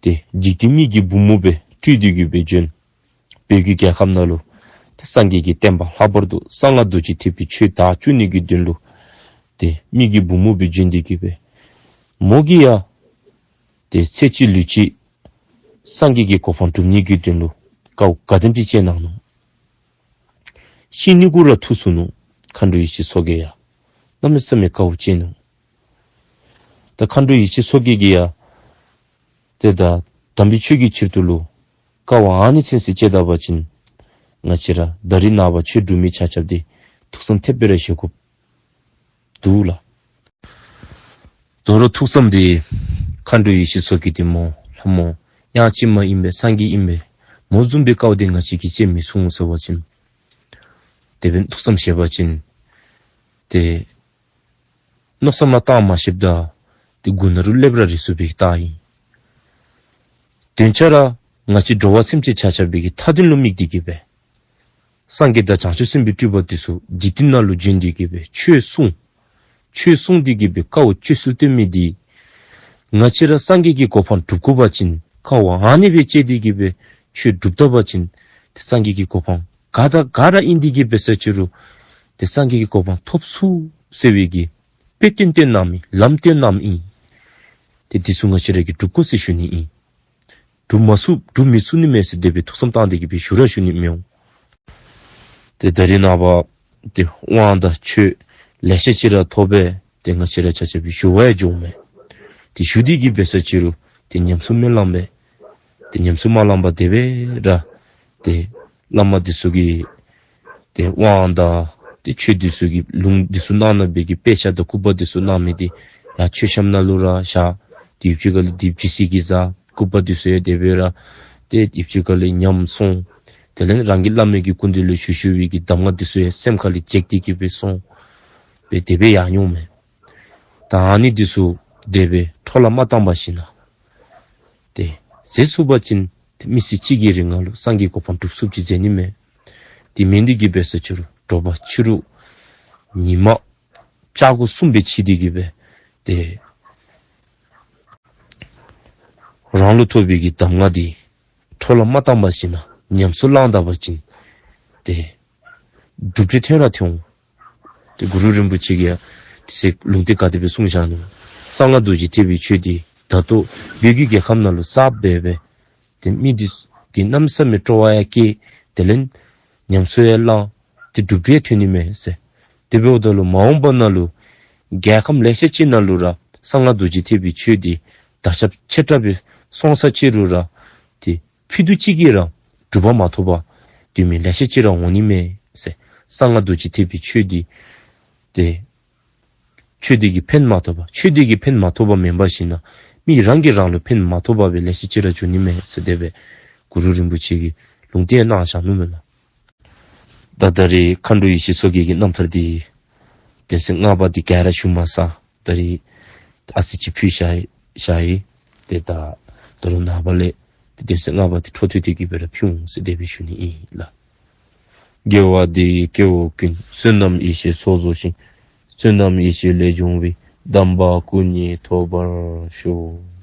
ཏེ་འཇིག་རྟེན་མི་གི་བུ་མོ་སྦེ་སྤྲུལ་ཏེ་གི་སྦེ་བྱོན། བོད་ཀྱི་རྒྱལ་ཁམས་ནང་ལུ་ཏེ་སངས་རྒྱས་ཀྱི་བསྟན་པ་ལྷག་པར་དུ་གསང་སྔགས་རྡོ་རྗེ་ཐེག་པའི་ཆོས་དར་བཅུག་ནི་གི་དོན་ལུ་ཏེ་མི་གི་བུ་མོ་སྦེ་བྱོན་ཏེ་གི་སྦེ་མོ་གིས་ཡང་ཏེ་ཚེ་གཅིག་ལུས་གཅིག་སངས་རྒྱས་ཀྱི་གོ་འཕང་སྒྲུབ་ནི་གི་དོན་ལུ་དཀའཝ་ག་དེམ་ཅིག་སྤྱད་གནང་ནུག། ཤི་ནི་གུ་ར་ཐུག་སོ་ནུག། མཁའ་འགྲོ་ཡེ་ཤེས་མཚོ་རྒྱལ་ཡང་གནམ་མེད་ས་མེད་དཀའཝ་སྤྱད་ནུག། ད་མཁའ་འགྲོ་ཡེ་ཤེས་མཚོ་རྒྱལ་གྱིས་ཡང་ཏེ་ད་དམ་པའི་ཆོས་ཀྱི་ཕྱིར་དུ་ལུ་དཀའཝ་ཨ་ནི་ཚུན་ཚོད་སྤྱད་ད་པ་ཅིན་ང་བཅས་ར་ད་རིས་ནངས་པ་ཆོས་སྒྲུབ་མི་ཆ་ཁྱབ་འདི་ཐུགས་བསམ་ཐེབས་སྦེ་ར་བཞེས་དགོཔ་འདུག་ལགས། དོ་རུང་ཐུགས་བསམ་འདི་མཁའ་འགྲོ་ཡེ་ཤེས་མཚོ་རྒྱལ་འདི་མོ་ལྷ་མོ་དབྱངས་ཅན་མ་ཨིན་པས། སངས་རྒྱས་ཨིན་པས། མོ་བཟུམ་སྦེ་དཀའཝ་འདི་ང་བཅས་ཀྱིས་སྤྱད་མི་ཚུགས་འོང་ཟེར་བ་ཅིན་དེ་སྦེ་ཐུགས་བསམ་བཞེས་པ་ཅིན་ཏེ་མནོ་བསམ་མ་བཏང་མ་ཤེསཔ་ད་ཏེ་མགུ་ནང་ལུ་སླེབས་ར་རིག་ཚུགས་པའི་རྟགས་ཨིན། དོན་ཆ་ར་ང་བཅས་འགྲོ་བ་སེམས་ཅན་ཆ་ཁྱབ་པའི་གི་མཐའ་དོན་ལུ་དམིགས་ཏེ་གི་སྦེ་སངས་རྒྱས་དང་བྱང་ཆུབ་སེམས་དཔའི་སྤྲུལ་པ་འདི་ཚུ་འཇིག་རྟེན་ནང་ལུ་བྱོན་ཏེ་གི་སྦེ་ཆོས་གསུངས། ཆོས་གསུངས་ཏེ་གི་སྦེ་དཀའཝ་སྤྱོད་ཚུལ་སྟོན་མི་འདི་ང་བཅས་ར་སངས་རྒྱས་ཀྱི་གོ་འཕང་སྒྲུབ་དགོ་པ་ཅིན་དཀའཝ་ཨ་ནི་སྦེ་སྤྱད་དེ་གི་སྦེ་ཆོས་སྒྲུབ་ད་པ་ཅིན་ཏེ་སངས་རྒྱས་ཀྱི་གོ་འཕང་ག་དང་ག་ར་ཨིན་ཏེ་གི་སྦེ་ས་ཅི་རུང་ཏེ་སངས་རྒྱས་ཀྱི་གོ་འཕང་ཐོབ་ཚུགས་ཟེར་བའི་གི་དཔེ་སྟོན་སྟོན་གནང་མི་ལམ་སྟོན་གནང་མི་ཨིན། ཏེ་འདི་ཚུ་ང་བཅས་ར་གིས་སྒྲུབ་དགོ་ཟེར་ཞུ་ནི་ཨིན། སྒྲུབ་མ་ཚུགས་སྒྲུབ་མི་ཚུགས་ནི་མས་ཟེར་དེ་སྦེ་ཐུགས་བསམ་བཏང་སྟེ་གི་སྦེ་ཞུ་ར་ཞུ་ནི་མི་འོང་། ཏེ་ད་རིས་ནངས་པ་ཏེ་དབང་དང་ཆོས་ལེ་ཤ་ཅིག་ར་ཐོབ་པས། ཏེ་ང་བཅས་ར་ཆ་ཁྱབ་ཀྱིས་ཞུ་བར་ཡང་འགྱོཝ་མས། ཏེ་ཞུ་སྟེ་གི་སྦེ་ས་ཅི་རུང་ཏེ་ཉམས་སུ་མི་བླངས་པས། ཏེ་ཉམས་སུ་མ་བླངས་པར་དེ་སྦེ་ར་ཏེ་བླ་མ་འདི་ཚུ་གིས་ཏེ་དབང་དང་ཏེ་ཆོས་འདི་ཚུ་གི་ལུང་འདི་ཚུ་གནང་གནང་བའི་གི་དཔེ་ཆ་དང་སྐུར་པ་འདི་ཚུ་གནང་མི་འདི་ཡར་མཆོད་བཤམ་ནང་ལུ་ར་བཞག། ཏེ་ཡུདཔ་ཅིག་ཁ་ལས་འདི་ཇི་སྲིད་ཀྱི་བཟའ། སྐུར་པ་འདི་ཚུ་ཡང་དེ་སྦེ་ར་ཏེ་ཡུདཔ་ཅིག་ཁ་ལས་ཉམས་སོང་། དེ་ལས་རང་གི་བླ་མའི་གི་སྐུ་མདུན་ལུ་ཞུ་ཞུ་བའི་གི་གདམས་ངག་འདི་ཚུ་ཡང་སེམས་ཁ་ལས་བརྗེད་དེ་གི་སྦེ་སོང་། སྦེ་དེ་སྦེ་ཡར་འོང་མས། ད་ཨ་ནི་འདི་ཚུ་དེ་སྦེ་འཕྲོ་བརླག་མ་བཏང་པར་ཞིནམ་ལས་ཏེ་མཛད་ཚུགས་པ་ཅིན་ཏེ་མི་ཚེ་གཅིག་གི་རིང་ལུ་སངས་རྒྱས་གོ་འཕང་སྒྲུབ་ཚུགསཔ་ཅིག་མཛད་ནི་མས། དེ་མེན་ཏེ་གི་སྦེ་ས་ཅི་རུང་དྲོ་པ་ཕྱི་རུ་ཉིན་མ་ལྕགས་སྒོ་གསུམ་སྦེ་ཕྱེ་སྟེ་གི་སྦེ་ཏེ་རང་ལུ་ཐོབ་པའི་གི་གདམས་ངག་འདི་འཕྲོ་བརླག་མ་བཏང་པར་ཞིནམ་ལས་ཉམས་སུ་བླངས་ད་པ་ཅིན་ཏེ་གྲུབ་འབྲས་ཐོན་ར་ཐོན་འོང་། ཏེ་གུ་རུ་རིན་པོ་ཆེ་གིས་ཡང་དེ་ཚེ་ལུང་བསྟན་ག་དེ་སྦེ་གསུངས་བཞག་ནུག། གསང་སྔགས་རྡོ་རྗེ་ཐེག་པའི་ཆོས་འདི་ད་ལྟོ་བོད་ཀྱི་རྒྱལ་ཁམས་ནང་ལུ་གསརཔ་སྦེ་སྦེ་ཏེ་མི་འདི་གིས་གནམ་མེད་ས་མེད་སྤྲོ་བ་ཡང་སྐྱེས། དེ་ལས་ཉམས་སུ་ཡང་བླངས། ཏེ་གྲུབ་འབྲས་ཐོན་ནི་མས་ཟེར། དེ་འབདཝ་ད་ལུ་མ་འོངས་པ་ནང་ལུ་རྒྱལ་ཁམས་ལེ་ཤ་ཅིག་ནང་ལུ་ར་གསང་སྔགས་རྡོ་རྗེ་ཐེག་པའི་ཆོས་འདི་དར་ཁྱབ་ཆེ་དྲགས་སྦེ་སོང་ས་ཅི་རུང་ར་ཏེ་ཕུད་རྡོག་གཅིག་གིས་ར་གྲུབ་པ་མ་ཐོབ་པར་སྡོད་མི་ལེ་ཤ་ཅིག་ར་འོང་ནི་མས་ཟེར། གསང་སྔགས་རྡོ་རྗེ་ཐེག་པའི་ཆོས་འདི་ཏེ་ཆོས་འདི་གིས་ཕན་མ་ཐོགས་པར་ཆོས་འདི་གིས་ཕན་མ་ཐོགས་པ་མེན་པར་ཞིནམ་ལས་མི་རང་གིས་རང་ལུ་ཕན་མ་ཐོགས་པ་སྦེ་ལེ་ཤ་ཅིག་ར་འགྱོ་ནི་མས་ཟེར་དེ་སྦེ་གུ་རུ་རིན་པོ་ཆེ་གིས་ལུང་བསྟན་གནང་བཞག་ནུག་མེན་ན། ད་ད་རིས་མཁའ་འགྲོ་ཡེ་ཤེས་མཚོ་རྒྱལ་གྱི་རྣམ་ཐར་འདི་དོན་ཚན་ལྔ་པ་འདི་ག་ར་ཞུ་མ་ཚར། ད་རིས་ཨ་ཙི་ཅིག་ཕུལ་བཞག་བཞག་ཡི། ཏེ་ད་ ད་རུང་ནངས་པ་ལས་ཏེ་དོན་ཚན་ལྔ་པ་འདི་འཕྲོ་མཐུད་དེ་གི་སྦེ་ར་ཕུལ་འོང་ཟེར་དེ་སྦེ་ཞུ་ནི་ཨིན་ལགས། དགེ་བ་འདི་ཡིས་སྐྱེ་བོ་ཀུན། བསོད་ནམས་ཡེ་ཤེས་ཚོགས་རྫོགས་ཤིང་། བསོད་ནམས་ཡེ་ཤེས་ལས་བྱུང་བའི། དམ་པ་སྐུ་གཉིས་ཐོབ་པར་ཤོག།